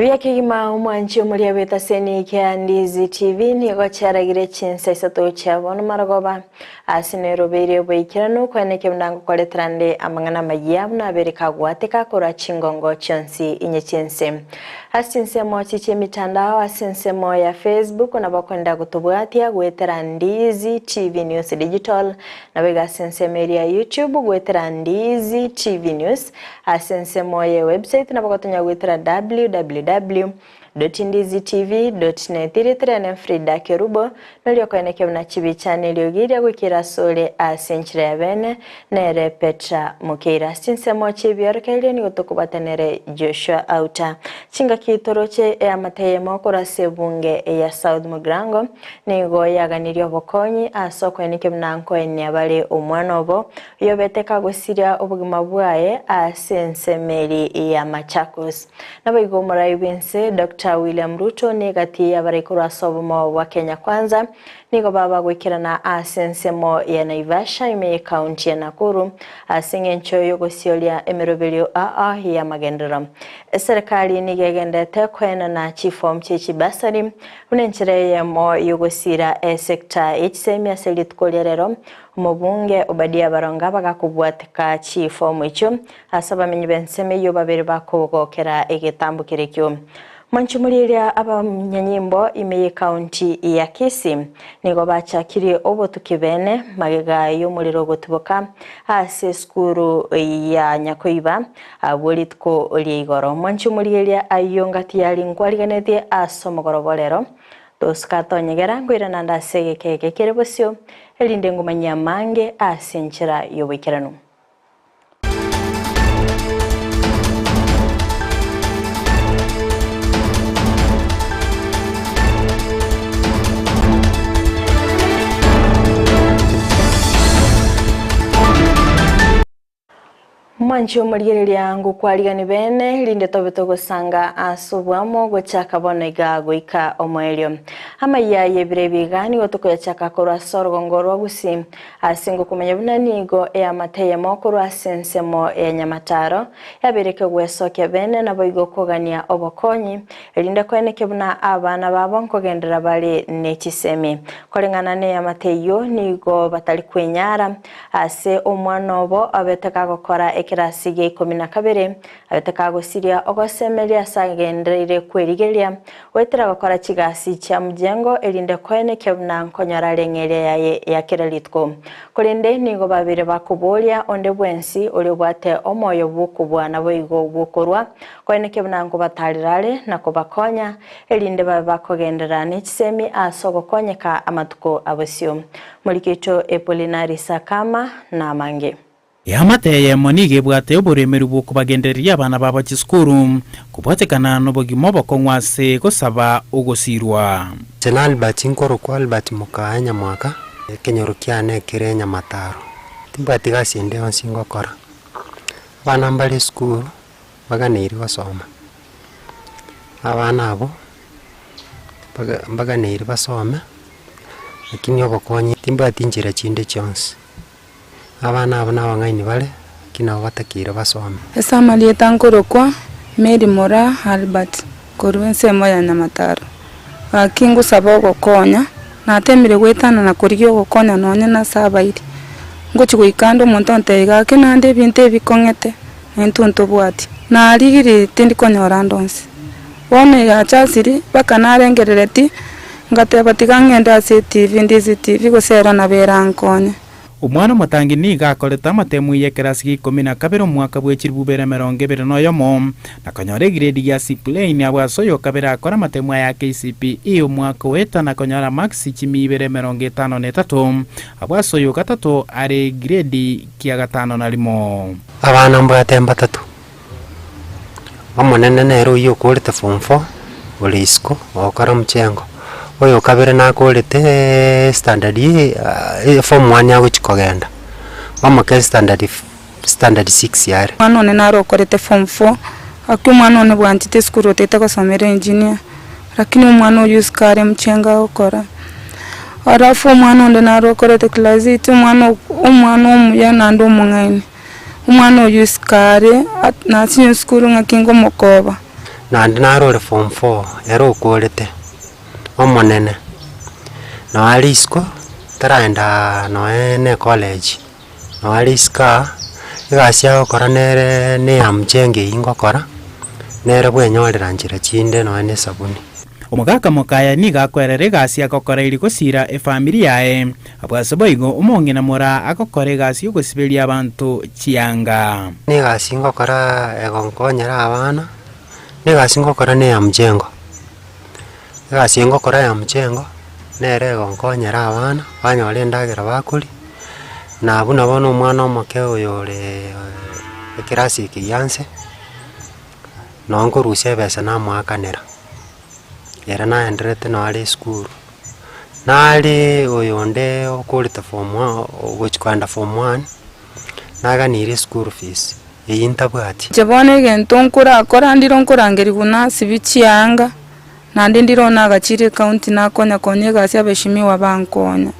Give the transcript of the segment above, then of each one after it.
Buya kegima omwanchi omoria bw'etaseni kia Ndizi TV nigo chiaragire chinsa isato chia bono marogoba ase nerobeire oboikeranu kweneke buna ngokoretera nde amang'ana amayia buna abere kagwateka korwa chingongo chionsi inye chi'ense. Ase chinsemo chi chi'emitandao ase ensemo ya Facebook nabo okwenda gotobwatia goetera Ndizi TV News Digital nabo iga ase ensemo eria ya YouTube goetera Ndizi TV News Ase ensemo ye website nabo gotonya goetera www. Ndizitv. Net Erieta riane Frida Kerubo, noria okoenekia buna chibicha na eriogi ria goikera asore ase enchera ya bene, nere Petra Mokeira. Ase chinsemo chi'ebiorokererio nigo tokobwata nere Joshua Auta. Chingaki toroche eamate eyemo korwa ase ebunge ya South Mugirango nigo yaganirie obokonyi ase okoenekia buna nkoenia bare omwana obo Oyobete kagosiria obogima bwaye ase ensemeri ya Machakos. Naboigo omorai bw'ense Doctor William Ruto negati y'abarai korwa ase obomo bwa Kenya Kwanza nigo baba goikerana ase ensemo ya Naivasha ime y'ecounty ya Nakuru ase eng'encho y'ogosioria emeroberio aa y'amagenderero. Eserekari nigo egenderete koenana chiform chie chibasari buna enchera eyemo y'ogosira esector ye chisemi ase rituko ria rero Omobunge Obadia Baronga bagakobwateka chifomu echio ase abamenyi b'ensemo eyio babere bakogokera egetambo kerekio. Mwanche moriria abanyanyimbo ime y'ecounty ya Kisii nigo bachakirie obotuki bene magega y'omorero ogotuboka ase esukuru ya Nyakoiba abwo rituko ria igoro. Mwanche morigereria ayio ngati yari nkwarigenetie ase omogoroba orero Tosuka tonyegera nkoirana ande ase egeka eke kere bosio, erinde ngomanyie amange ase enchera y'oboikeranu. Mwanche omorigereria ngokwarigani bene, rinde tobe togosanga ase oboamo gochaka bono iga goika omoerio. Amayia y'ebiro ebi iga nigo tokoyachaka korwa ase orogongo rwa Gusii, ase ngokomanya buna nigo eamate eyemo korwa ase ensemo ya Nyamataro yabeire kegwesokia bene naboigo kogania obokonyi, erinde koeneke buna abana babo nkogenderera bare ne chisemi. Koreng'ana neamate eyio nigo batari kwenyara, Ase omwana obo abete kagokora ekerasi gia ikomi na kabere, abete kagosiria ogosemeria ase agendereire kwerigeria, goetera gokora chigasi chia mjengo erinde koenekia buna nkonyora reng'eria yaye ya kera rituko. Korende nigo babeire bakoboria onde bwensi oria obwate omoyo bw'okobua naboigo bw'okorua, koenekia buna nkobatarera are na kobakonya, erinde babe bakogenderera ne chisemi ase ogokonyeka amatuko abosio. Morikito Epolinari Sakama na amange. Eamate eyemo nigo ebwate oboremeru bw'okobagendereria abana babo chisukuru, kobwatekana nobogima obokong'u ase gosaba ogosirwa. Inche na Albert nkorokwa Albert Mokaya Nyamwaka, ekenyoro kiane kere Nyamataro. Timbwati gasi ende yonsi ngokora. Abana mbare esukuru, baganeiri gosoma. Abana abwo, baga mbaganeiri basome. Lakini obokonyi timbwati inchera chinde chionsi. Abana aba nabang'aini bare, lakini nabo batakeire basome. Ase amarieta nkorokwa Mary Moraa Albert korwa ensemo ya Nyamataro. Gaki ngosaba ogokonya, natemire goetana na korigia ogokonya nonye nase abairi. Ngochia goika ande omonto ontebia gaki naende ebinto ebi bikong'ete na intwe ntobwati. Narigirie tindi konyora ande onsi. Bono egachasiri mpaka narengerereti, ngateba tiga ng'ende ase etibi, ndiise etibi gose ero nabo erankonye. Omwana omotangi nigo akorete amatemu y'ekerasi gia ikomi na kabere omwaka bwe chilifu ibere emerongo ebere na oyomo, na konyora egiredi gia C plain abwo ase oyo kabere akore amatemu aya KCPE omwaka oeta na konyora marks chimia ibere emerongo etano na etato, abwo ase oyo gatato are gredi kia gatano na rimo. Abana mbwate mbatato. Omonene nere oyio okorete form four, ore isiko ogokora omochengo, oyo okabere nakoreteeee standard form one agochia kogenda, omoke standard standard six are. Omwana one naro okorete form four, gaki omwana one bwanchete esukuru otagete gosomera engineer, lakini omwana oyio isiko are mchengo agokora. Alafu omwana onde naro okorete class eight, omwana omwana omuya naende omong'aini. Omwana oyio isiko are, nasinye esukuru ng'aki nkomokoba. Naende naro ore form four, ere okorete, omonene, noo are isiko, taraenda noe na ecollege, noo are isiko aa, egasi agokora nere na eya mjengo eywo ngokora, nere bwenyorera nchera chinde nonya na esabuni. Omogaka mokaya nigo akoerera egasi agokora erio gosiira efamiri yaye. Abwo ase boigo omong'ina moraa agokora egasi y'ogosiberia abanto chianga. Negasi ngokora egonkonyera abana, negasi ngokora neya mjengo. Egasi eye ngokora ya mjengo, nere egonkonyera abana, banyora endagera bakoria, na buna bono omwana omoke oyo ore ekerasi eke gia nse, noo nkorusia ebesa namoakanera, ere naenderete noo are esukuru. Nare oyonde okorete form one ogochi koenda form one, naganirie eschool fees, eyio ntabwati. Inche bono egento nkorakora ndire nkorangerigwa nasibie chianga, naende ndire one nagachire ecounty nakonya konya egasi abeshimiwa bankonya.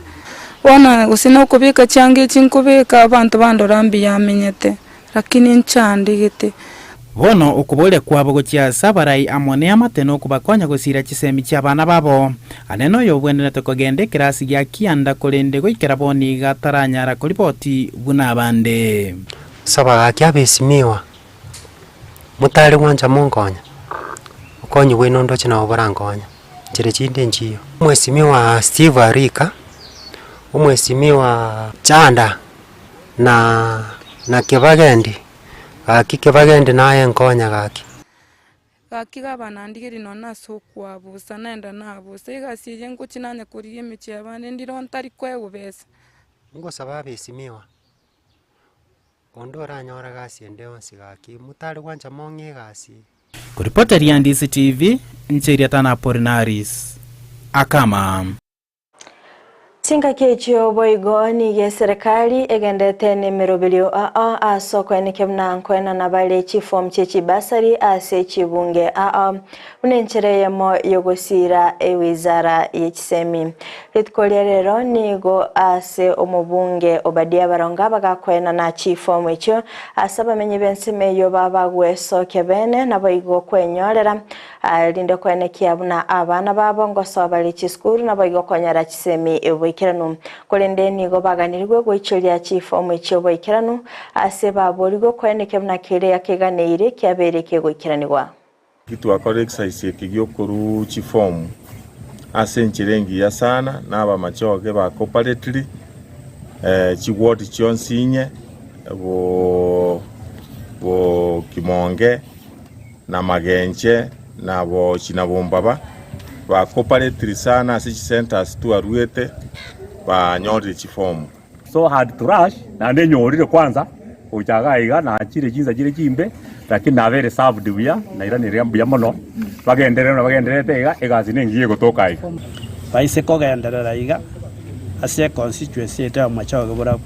Bono gose nokobeka chianga echi nkobeka abanto bandora mbuya amenyete, Lakini nchandegete. Bono okoboria kwabo gochia ase abarai amo neamate nokobakonya gosiira chisemi chi'abana babo. Ane noyo obwenerete kogenda ekerasi gia kianda korende goikera bono iga taranyara koriboti buna abande. Saba gaki abesimiwa, motare gwancha monkonya, okonyi bwaino ndoche nabo borankonye, nchera chinde nchiyo. Omwesimiwa Steve Arika, omwesimiwa Chanda. Na na kebagendi, gaki kebagendi naye nkonya gaki. Gaki gabana ndigerie nonya ase okwabusa, naenda nabusa, egasi eye ngochia nanye korigia emechie y'abande ndire oo ntari koegwa besa. Ngosaba abesimiwa, onde oranyore gasi ende yonsi gaki, motari gwancha mong'e egasi. Koripoteria Ndisi TV, inche Eriatana Apolinaris, Akama. Chingaki echio boigo nigo eserekari egenderete nemeroberio ao ase okoenekia buna nkoenana bare chiform chie chibasari ase chibunge ao buna enchera eyemo yogosiira ewizara ye chisemi. Rituko ria rero nigo ase omobunge Obadia Baronga bagakoenana chiform echio ase abamenyi b'ensemo eyio babagwesokia bene naboigo kwenyorera Erinde koenekia buna abana babo ngosoa bare chisukuru naboigo konyora chisemi boikeranu. Korende nigo baganirigwe goichoria chifomu echio boikeranu, ase baborigwe koenekia buna keria keganeire kiabeire kegoikeranigwa. Naki twakora exercise eke giokoruu chifomu ase enchera engiya sana na abamachoge ba cooperately chiward chionsi inye bo bo Kimonge na magenche na bochi na bombaba, ba cooperatiri sana ase chicenters twaruete banyorire chifomu. So hard to rush, naende enyorire kwanza gocha iga iga nachire chinsa chire chimbe lakini nabeire served buya nairanire mbuya mono bagenderere buna bagendererete iga egasi nengiya egotoka iga. Baise kogenderera iga ase econstituency yaito ya Bomachoge Borabu,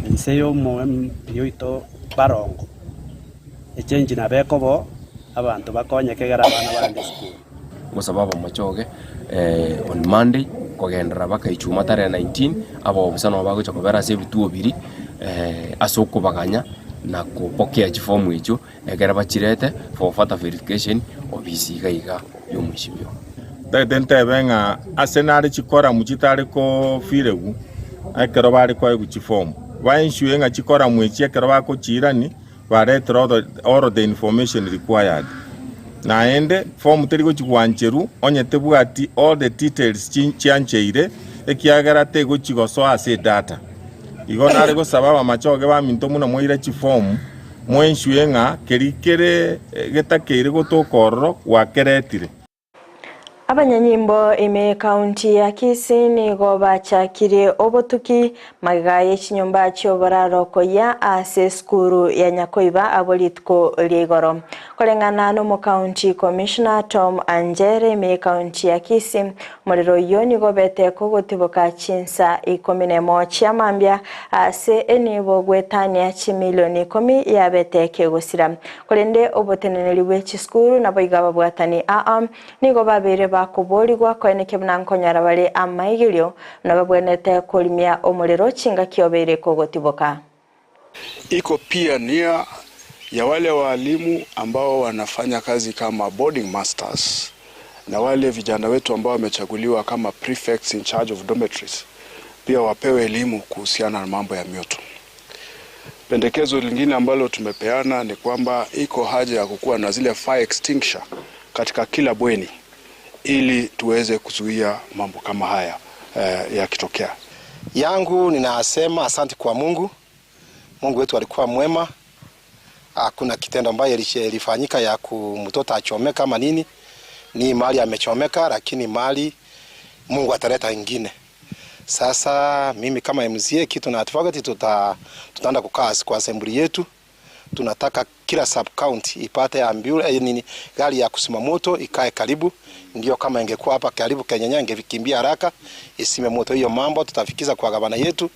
inse y'omo MP oito Barongo. Echenchi nabo ekoba oo, abanto bakonyeke ekero abana barenge esukuru. Gosaba abamochoge on Monday kogenderera mpaka Ijumaa tarehe 19, abaofisa nabo bagocha kobera ase ebituo biria ase okobaganya na kopokea chifomu echio ekero bachirete for further verification ofisi iga iga ya omweshimiwa. Ntagete ntebe ng'a ase nare chikoramu chitare kofiregwa ekero bare koegwa chifomu, ba ensure ng'a chikoramu echi ekero bakochiirani baretire all the information required. Naende form teri gochi gwancherwa onye tebwati all the details chiancheire ekiagera tegochi gosoa ase edata. Igo nare gosaba abamachoge baminto buna mwaira chiform mo ensure ng'a keri kere getakeire gotoka ororo gwakeretire. Abanyanyimbo ime y'Ekaunti ya Kisii nigo bachakirie obotuki magega ye chinyomba chi'oboraro koyia ase esukuru ya Nyakoiba abwo rituko ria igoro. Koreng'ana n'Omokaunti Commissioner Tom Anjere ime y'Ekaunti ya Kisii, omorero oyio nigo obete kogotiboka chinsa ikomi nemo chia mambia ase enibo goetania chimilioni ikomi yabete kegosira. Korende oboteneneri bwe chisukuru naboigo ababwatani aa nigo babeire bakoborigwa koenekia buna nkonyora bare amaigerio, buna babwenerete korimia omorero chingaki obeire kogotiboka. Iko pia nia ya wale walimu ambao wanafanya kazi kama boarding masters na wale vijana wetu ambao wamechaguliwa kama prefects in charge of dormitories pia wapewe elimu kuhusiana na mambo ya mioto. Pendekezo lingine ambalo tumepeana ni kwamba iko haja ya kukuwa na zile fire extinguisher katika kila bweni ili tuweze kuzuia mambo kama haya yakitokea. Yangu ninasema asante kwa Mungu. Mungu wetu alikuwa mwema. Hakuna kitendo ambayo ilifanyika ya kumtoto achomeka ama nini. Ni mali amechomeka, lakini mali Mungu ataleta ingine. Sasa mimi kama MCA kitu na advocate tutaenda kukaa kwa assembly yetu. Tunataka kila sub county ipate ambulance, nini, gari ya kuzima moto ikae karibu. Ndio kama ingekuwa hapa karibu Kenyenya ingekimbia haraka isime moto. Hiyo mambo tutafikiza kwa gavana yetu.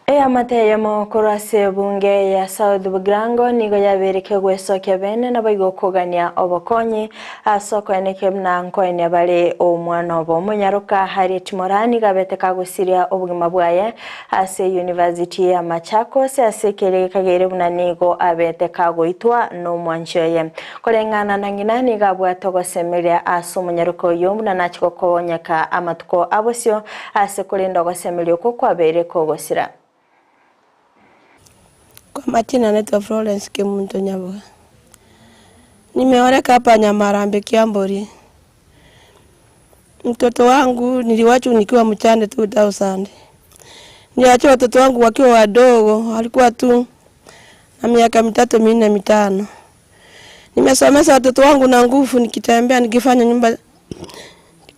Eamate korwa ase ebunge ya South Bugrango nigo yabereke gwesokia bene nabo igokogania obokonyi ase okoeneke buna nkoenia bare omwana obo omonyaroka Harriet Morani gabete kagosiria obogima bwaye ase University ya Machakos ase ekere kagere buna nigo abete kagoitwa na omwanchi oye koreng'ana na ng'ina nigo abwate ogosemeria ase omonyaroka oyo buna nachi gokonyeka amatuko abosio ase korenda ogosemeria okwo kwabere kogosira. Kwa majina naitwa Florence Kemunto Nyaboga. Nimeoleka hapa Nyamarambe Kiambori. Mtoto wangu niliwacha nikiwa mchane 2000. Niliacha watoto wangu wakiwa wadogo, walikuwa tu na miaka 3, 4, 5. Nimesomesha watoto wangu na nguvu, nikitembea nikifanya nyumba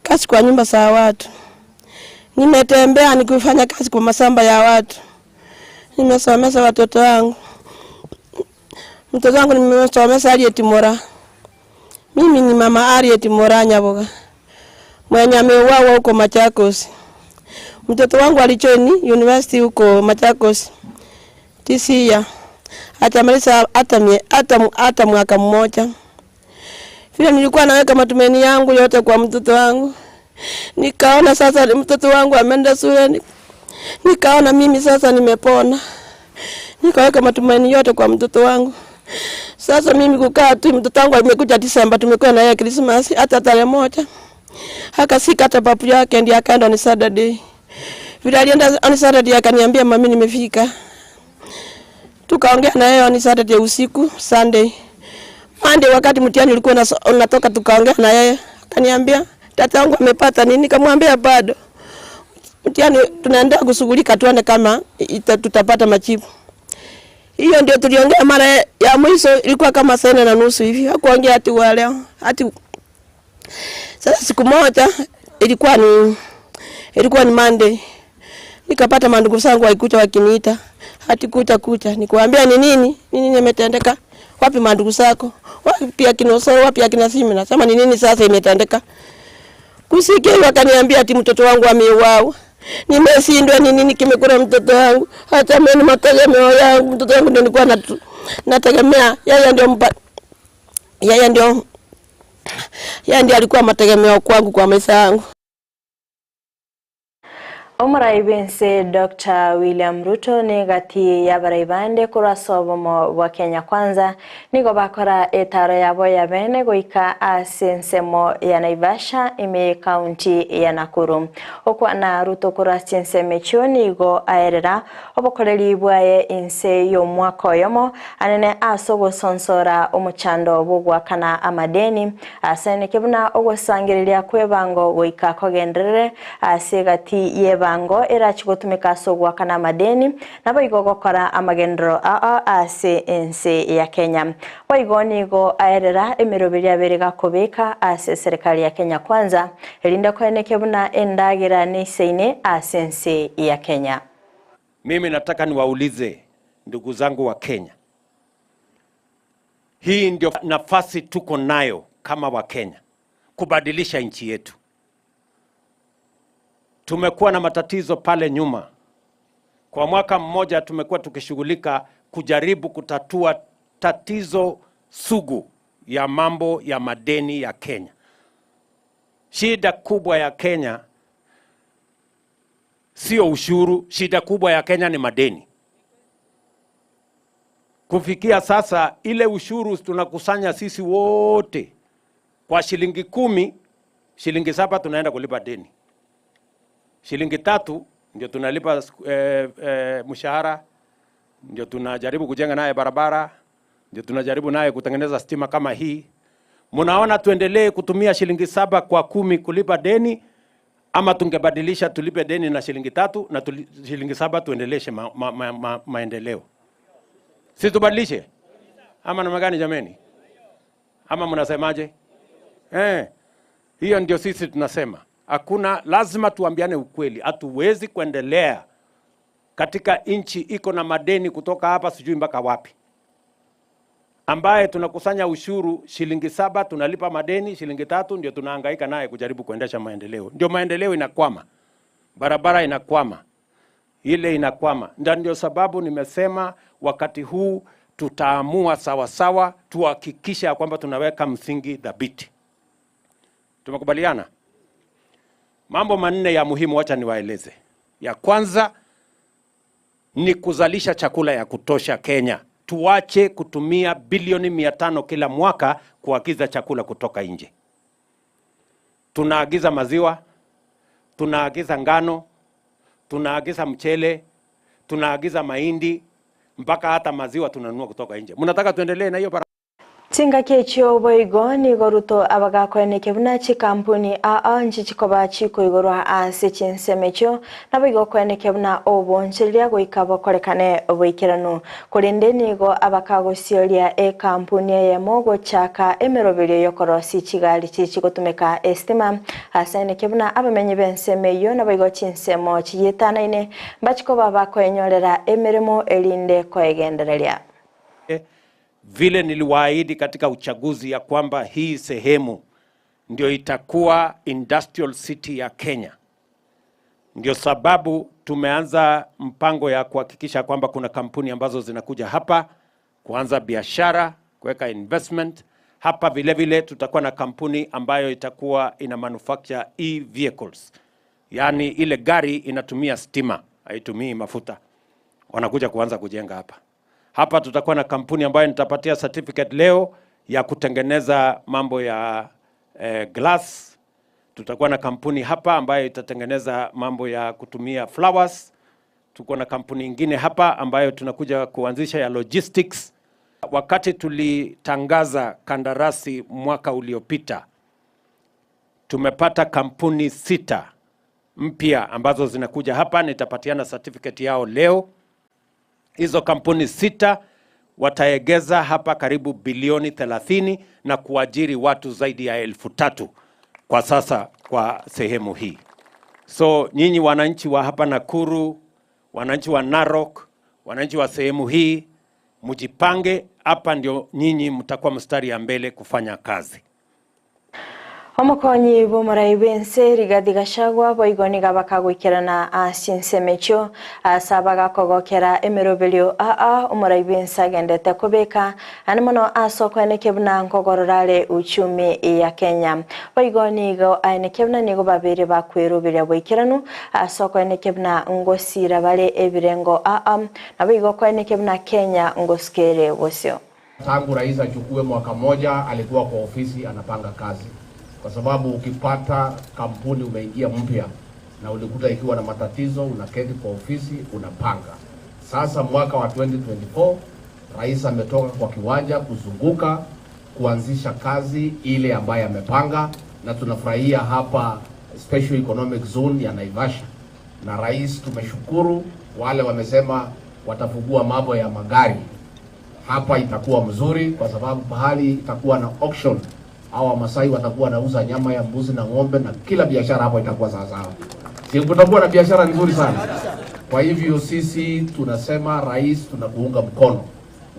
kazi kwa nyumba za watu. Nimetembea nikifanya kazi kwa mashamba ya watu. Nimesomesha watoto wangu. Mtoto wangu nimesomesha Harriet Mora. Mimi ni mama Harriet Mora Nyaboga, mwenye ameuawa huko Machakos. Mtoto wangu alijoin university huko Machakos this year. Atamaliza hata mwaka mmoja. Vile nilikuwa naweka matumaini yangu yote kwa mtoto wangu. Nikaona sasa mtoto wangu ameenda shule. Nikaona mimi sasa nimepona. Nikaweka matumaini yote kwa mtoto wangu. Sasa mimi kukaa tu, mtoto wangu amekuja Disemba, tumekuwa na yeye Christmas hata tarehe 1. Akasika hata papu yake ndiye akaenda on Saturday. Vile alienda on Saturday akaniambia mami nimefika. Tukaongea na yeye on Saturday usiku, Sunday. Monday wakati mtihani ulikuwa unatoka tukaongea na yeye. Akaniambia tata wangu amepata nini? Nikamwambia bado. Mtihani tunaendelea kushughulika tuone kama tutapata majibu. Hiyo ndio tuliongea mara ya mwisho, ilikuwa kama saa 4:30 hivi. Hakuongea ati wa leo. Ati sasa siku moja ilikuwa ni Monday. Nikapata mandugu zangu waikuja wakiniita. Ati kuja kuja. Nikwambia ni nini? Ni nini imetendeka? Wapi mandugu zako? Wapi akina Osoro? Wapi akina Simi? Nasema ni nini sasa imetendeka? Kusikia wakaniambia ati mtoto wangu ameuawa. Nimeshindwa ni nini kimekula mtoto wangu. Hata mimi mategemeo yangu mtoto wangu ndio nilikuwa nategemea. Yeye ndio mpa, yeye ndio, yeye ndio alikuwa mategemeo kwangu kwa maisha yangu. Omorai bwense Dr. William Ruto ni gati ya barai bande korwa ase obomo bwa Kenya Kwanza nigo bakora etaro yabo ya bene goika ase ensemo ya Naivasha ime county ya Nakuru. Okwana Ruto korwa ase ensemo echio nigo aerera obokoreri bwaye inse y'omwaka oyomo anene ase ogosonsora omochando bw'ogwakana amadeni ase neke buna ogosangereria kw'ebango goika kogenderere ase gati y'ebango erachi gotumeka ase ogwakana amadeni nabo igo gokora amagendero aa ase ense ya Kenya. Boigo nigo aerera emeroberi abere gakobeka ase serikali ya Kenya Kwanza erinde koeneke buna endagera neiseine ase ense ya Kenya. Mimi nataka niwaulize ndugu zangu wa Kenya, hii ndio nafasi tuko nayo kama wa Kenya kubadilisha nchi yetu. Tumekuwa na matatizo pale nyuma. Kwa mwaka mmoja tumekuwa tukishughulika kujaribu kutatua tatizo sugu ya mambo ya madeni ya Kenya. Shida kubwa ya Kenya sio ushuru, shida kubwa ya Kenya ni madeni. Kufikia sasa ile ushuru tunakusanya sisi wote kwa shilingi 10, shilingi 7 tunaenda kulipa deni, shilingi 3 ndio tunalipa mshahara, ndio tunajaribu kujenga naye barabara, ndio tunajaribu naye kutengeneza stima kama hii. Mnaona tuendelee kutumia shilingi 7 kwa 10 kulipa deni ama tungebadilisha tulipe deni na shilingi 3 na shilingi 7 tuendeleshe maendeleo? Si tubadilishe ama namna gani jameni? Ama mnasemaje? Hiyo ndio sisi tunasema. Hakuna, lazima tuambiane ukweli. Hatuwezi kuendelea katika nchi iko na madeni kutoka hapa sijui mpaka wapi, ambaye tunakusanya ushuru shilingi 7 tunalipa madeni shilingi 3 ndio tunahangaika naye kujaribu kuendesha maendeleo. Ndio maendeleo inakwama, barabara inakwama, ile inakwama. Na ndio sababu nimesema wakati huu tutaamua sawasawa, tuhakikishe ya kwamba tunaweka msingi thabiti. Tumekubaliana? Mambo manne ya muhimu wacha niwaeleze. Ya kwanza ni kuzalisha chakula ya kutosha Kenya. Tuache kutumia bilioni 500 kila mwaka kuagiza chakula kutoka nje. Tunaagiza maziwa, tunaagiza ngano, tunaagiza mchele, tunaagiza mahindi, mpaka hata maziwa tunanunua kutoka nje. Mnataka tuendelee na hiyo bara? Chinga kechio boigo nigo Ruto abagakoeneke buna chikampuni aa nchi chikoba chikoigorwa ase chinsemecho naboigo koeneke buna obonchereria goika bokorekane boikeranu korende nigo abakagosioria ekampuni eyemo gochaka emeroberio yokorosi chigari chichigotumeka estima ase eneke buna abamenyi b'ensemo eyio naboigo chinsemo chiyetanaine mbachikoba bakoenyorera emeremo erinde koegendereria. Vile niliwaahidi katika uchaguzi ya kwamba hii sehemu ndio itakuwa industrial city ya Kenya. Ndio sababu tumeanza mpango ya kuhakikisha kwamba kuna kampuni ambazo zinakuja hapa kuanza biashara, kuweka investment. Hapa vile vile tutakuwa na kampuni ambayo itakuwa ina manufacture e-vehicles. Yaani ile gari inatumia stima, haitumii mafuta. Wanakuja kuanza kujenga hapa. Hapa tutakuwa na kampuni ambayo nitapatia certificate leo ya kutengeneza mambo ya glass. Tutakuwa na kampuni hapa ambayo itatengeneza mambo ya kutumia flowers. Tuko na kampuni ingine hapa ambayo tunakuja kuanzisha ya logistics. Wakati tulitangaza kandarasi mwaka uliopita, tumepata kampuni 6 mpya ambazo zinakuja hapa. Nitapatiana certificate yao leo. Hizo kampuni 6 wataegeza hapa karibu bilioni 30 na kuajiri watu zaidi ya 3,000 kwa sasa kwa sehemu hii. So nyinyi wananchi wa hapa Nakuru, wananchi wa Narok, wananchi wa sehemu hii, mjipange. Hapa ndio nyinyi mtakuwa mstari ya mbele kufanya kazi. Omokonyi b'omorai b'ense Rigathi Gachagua boigo niga bakagwikerana ase ensemechio ase abagakogokera emeroberio aa omorai b'ense agendete kobeka ane mono ase okoeneke buna nkogorora are uchumi ya Kenya. Boigo nigo aeneke buna nigo babere bakweroberia boikeranu ase okoeneke buna ngosira bare ebirengo aa na boigo okoeneke buna Kenya ngosikere bosio. Tangu rais achukue mwaka moja alikuwa kwa ofisi anapanga kazi, kwa sababu ukipata kampuni umeingia mpya na ulikuta ikiwa na matatizo, unaketi kwa ofisi unapanga. Sasa mwaka wa 2024 rais ametoka kwa kiwanja kuzunguka kuanzisha kazi ile ambayo amepanga, na tunafurahia hapa Special Economic Zone ya Naivasha. Na rais tumeshukuru, wale wamesema watafungua mambo ya magari hapa, itakuwa mzuri kwa sababu pahali itakuwa na auction, hao Wamasai watakuwa wanauza nyama ya mbuzi na ng'ombe na kila biashara hapo itakuwa sawa sawa. Si kutakuwa na biashara nzuri sana. Kwa hivyo sisi tunasema rais, tunakuunga mkono.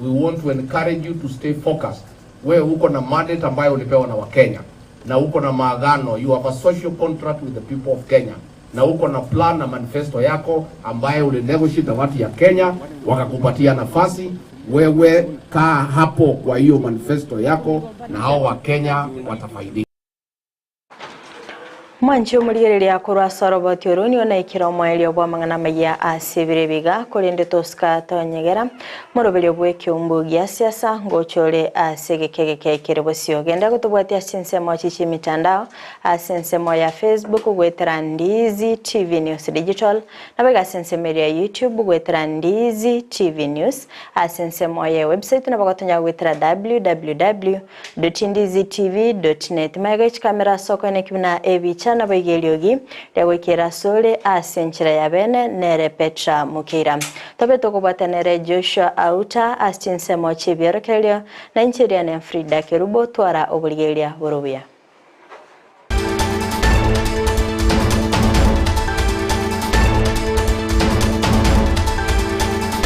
We want to encourage you to stay focused. Wewe uko na mandate ambayo ulipewa na Wakenya na uko na maagano, you have a social contract with the people of Kenya, na uko na plan na manifesto yako ambayo ulinegotiate na watu ya Kenya wakakupatia nafasi. Wewe kaa hapo kwa hiyo manifesto yako na hao wa Kenya watafaidika. Mwanche omorigereria korwa ase oroboti oro nigo naikire omoerio bw'amang'ana amayia ase ebiro ebi iga, korende tosika tonyegera moroberio bw'ekeumbu gia siasa ngocha ore ase egeka egeke kere bosio. Genda gotobwatia ase chinsemo echi chi'emitandao ase ensemo ya Facebook goetera Ndiizi TV News Digital, Naboigo ase ensemo eria ya YouTube goetera Ndiizi TV News, ase ensemo ye website nabo gotonya goetera www. Ndizitv. Net. Magega echikamera ase okoeneki buna ebicha naboigo eriogi riagoikera asore ase enchera ya bene nere Petra Mukeira. Tobe tokobwata nere Joshua Auta ase chinsemo chi'ebiorokererio na inche Riane Frida Kerubo twara oborigereria bore obuya.